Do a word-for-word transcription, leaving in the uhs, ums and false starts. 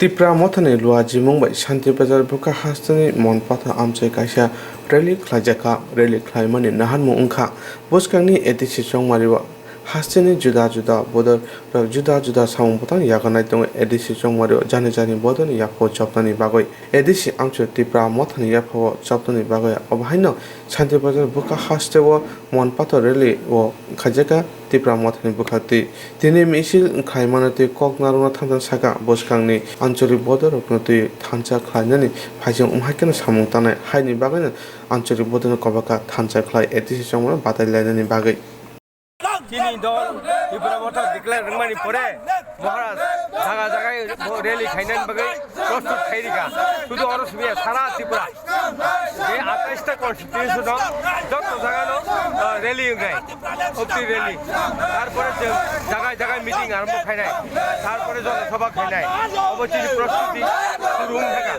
Tipra Mothani Luajimung bai Shanti Bazar bwkha hasteni Mon Pathor amchai kaisa rally khlaijakha. Rally khlaimani naharmung wngkha bwskangni A D C chongmario hasteni juda juda bodol rok juda juda samung bwtang yakarnai tongo. A D C chongmario jani jani bodolni yaphao chopnani bagwi A D C amchai Tipra Mothani yaphao chopnani bagwi obo haino Shanti Bazar bwkha hasteo Mon Pathor rally o khaijakha Tipra Mothani bwkhaktwi. Tini misil khlaimano tei kok narwkna thansa saka bwskangni ancholik bodolrokno twi thansa khlainani phaising wnghaikhe samung tangnai haini bagwino ancholik bodolno kobakha thansa khlai A D C chongmano batai lainani bagwi. Chini dol Tipra Motha declare wngmani pore Maharaj jaga jaga rally khainani bagwi prostut khairikha. Sudu oro simiya sara Tripura. Je atais ta constituency no joto jaga no, ah, rally wngnai. Opti rally. Tarpore je jaga jaga meeting arombo khainai. Tarpore joto sabha khainai. Obo chini prostuti suru wngkha.